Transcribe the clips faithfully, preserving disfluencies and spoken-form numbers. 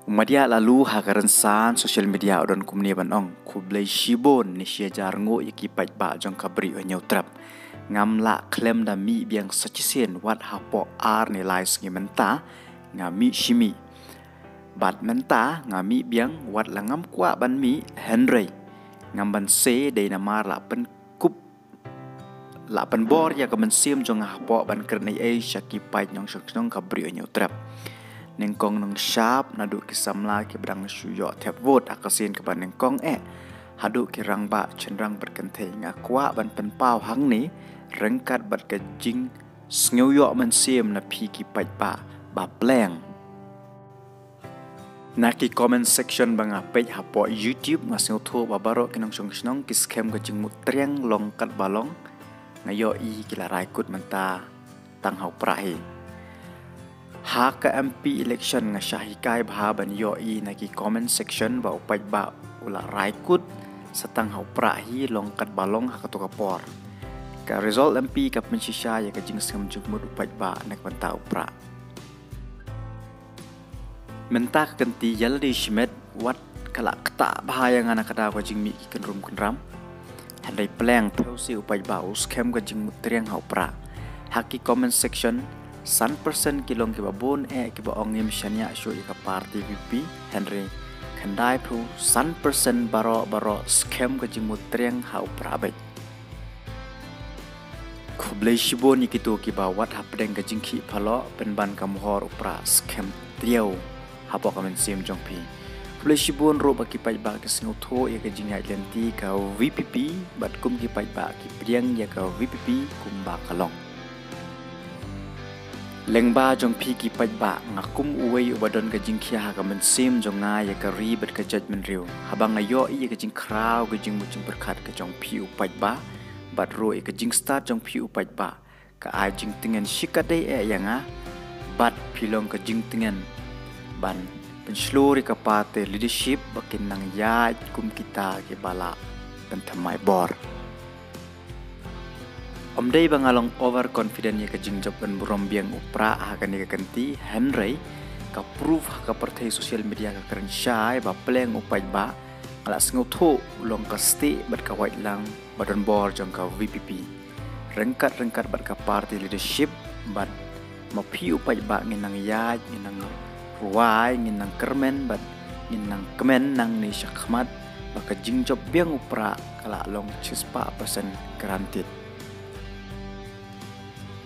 Madiah Lalu ha ka rynsan social media u don kumne ban ong: Khublei shibun ne shi hajar nguh ïa ki paidbah jong ka Bri U Hynñiewtrep. Ngam lah khlem da mih biang sa shisien wat hapoh ar ne lai sngi mynta nga mih shi mih. Bad mynta nga mih biang wat la ngam kwah ban mih hynrei ngam ban se dei namar la pynkup la pynbor ïa ka mynsiem jong nga hapoh ban kren ei ei sha ki paid nongshong shnong ka Bri U Hynñiewtrep. Nyngkong nongshap naduh ki samla kiba dang shu ïoh thep vote ha ka sien kaba nyngkong eh haduh ki rangbah shynrang bad kynthei, nga kwah ban pynpaw hangne ryngkat bad ka jingsngewïoh mynsiem na phi ki paidbah ba pleng. Na ki comment section ba nga peit hapoh YouTube, nga sngewthuh ba baroh ki nongshong shnong ki skhem ka jingmut triang long kat ba long. Nga ïohi ki la rai kut mynta tang ha u Prah hi. Ha ka M P election nga shah hikai bha ban ïohi na ki comment section ba u paidbah u la rai kut sa tang ha u Prah hi long kat ba long ha kato ka por. Ka result M P ka pynshisha ïa ka jingskhem jingmut u paidbah na ka bynta u Prah. Mynta ka kynti ïa lade shimet wat ka la ktah bha ïa nga na ka daw ka jingmih ki kynrum kynram. Hynrei pleng phew seh u paidbah u skhem ka jingmut triang ha u Prah. Ha ki comment section, san percent ki long kiba bun eh kiba ong ngim shaniah shuh ïa ka party V P P, hynrei khyndai phew san percent baroh baroh skhem ka jingmut triang ha u Prah beit. Khublei shibun ïa kito kiba wat hapdeng ka jingkhih phalok pynban ka mohor u Prah skhem triang hapoh ka mynsiem jong phi. Khublei shibun ruh ba ki paidbah ki sngewthuh ïa ka jingïaid lynti ka V P P bad kum ki paidbah ki pdiang ïa ka V P P kumba ka long. Lyngba jong phi ki paidbah, nga kum uwei uba don ka jingkhia ha ka mynsiem jong nga ïa ka ri bad ka jaitbynriew. Haba nga ïohi ïa ka jingkhraw ka jingmut jingpyrkhat ka jong phi u paidbah bad ruh ïa ka jingstad jong phi u paidbah, ka ai jingtngen shikatdei eh ïa nga. Bad phi long ka jingtngen ban pynshlur ïa ka party leadership ba kin nang ïaid kum kita kiba la pynthymmai bor. Ym dei ba nga long overconfident ïa ka jingjop ban burom biang u Prah ha kane ka kynti, hynrei ka proof ha ka pyrthei social media ka kren shai ba pleng u paidbah. Nga la sngewthuh u long ka stieh bad ka waitlang ba don bor jong ka V P P. Ryngkat ryngkat bad ka party leadership bad ma phi u paidbah ngin nang ïaid, ngin nang rwai, ngin nang kyrmen bad ngin nang kmen nangne shakhmat ba ka jingjop biang u Prah ka la long shispah percent guaranteed.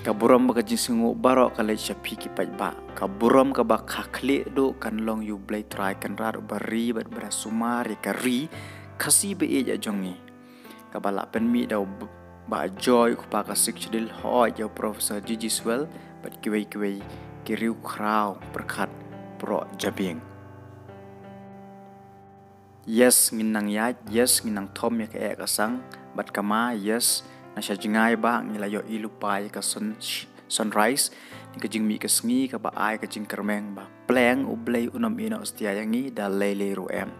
Ka burom bad ka jingsngewnguh baroh ka leit sha phi ki paidbah. Ka burom kaba kha khlieh duh kan long ïa u Blei Trai Kynrad uba ri bad ba da sumar ïa ka ri Khasi ba ïeit jong ngi, kaba la pynmih da u Bah Joy, u kpa ka Sixth Schedule, hooid ïa u Professor G G Swell bad kiwei kiwei ki riewkhraw pyrkhat baroh jabieng. Yes, ngin nang ïaid, yes, ngin nang thom ïa ka eh ka sang bad ka ma, yes, na sha jngai bah ngi la ïohi lypa ïa ka sun, sunrise, ne ka jingmih ka sngi kaba ai ka jingkyrmen ba pleng u Blei un ym ïehnoh satia ïa ngi da lei lei ruh em.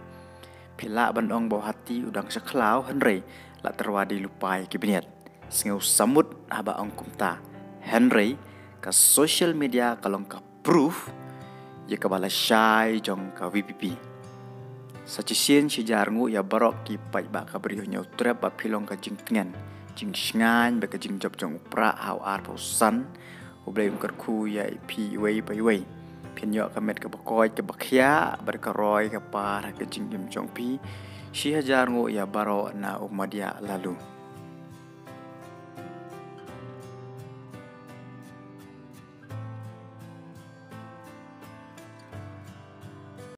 Phi lah ban ong ba u hati u dang sha khlaw, hynrei la tyrwa dei lypa ïa ki bniat. Sngew samut haba ong kumta. Hynrei ka social media ka long ka proof ïa kaba lashai jong ka V P P. Sa shisien shi hajar nguh ïa baroh ki paidbah ka Bri U Hynñiewtrep ba phi long ka jingtngen, jingshngaiñ bad ka jingjop jong u Prah ha u arphew san. U Blei un kyrkhu ïa phi iwei pa iwei. Phin ïoh ka met kaba koit kaba khiah bad ka roi ka par ha ka jingim jong phi. Shi hajar nguh ïa baroh na u Madiah Lalu.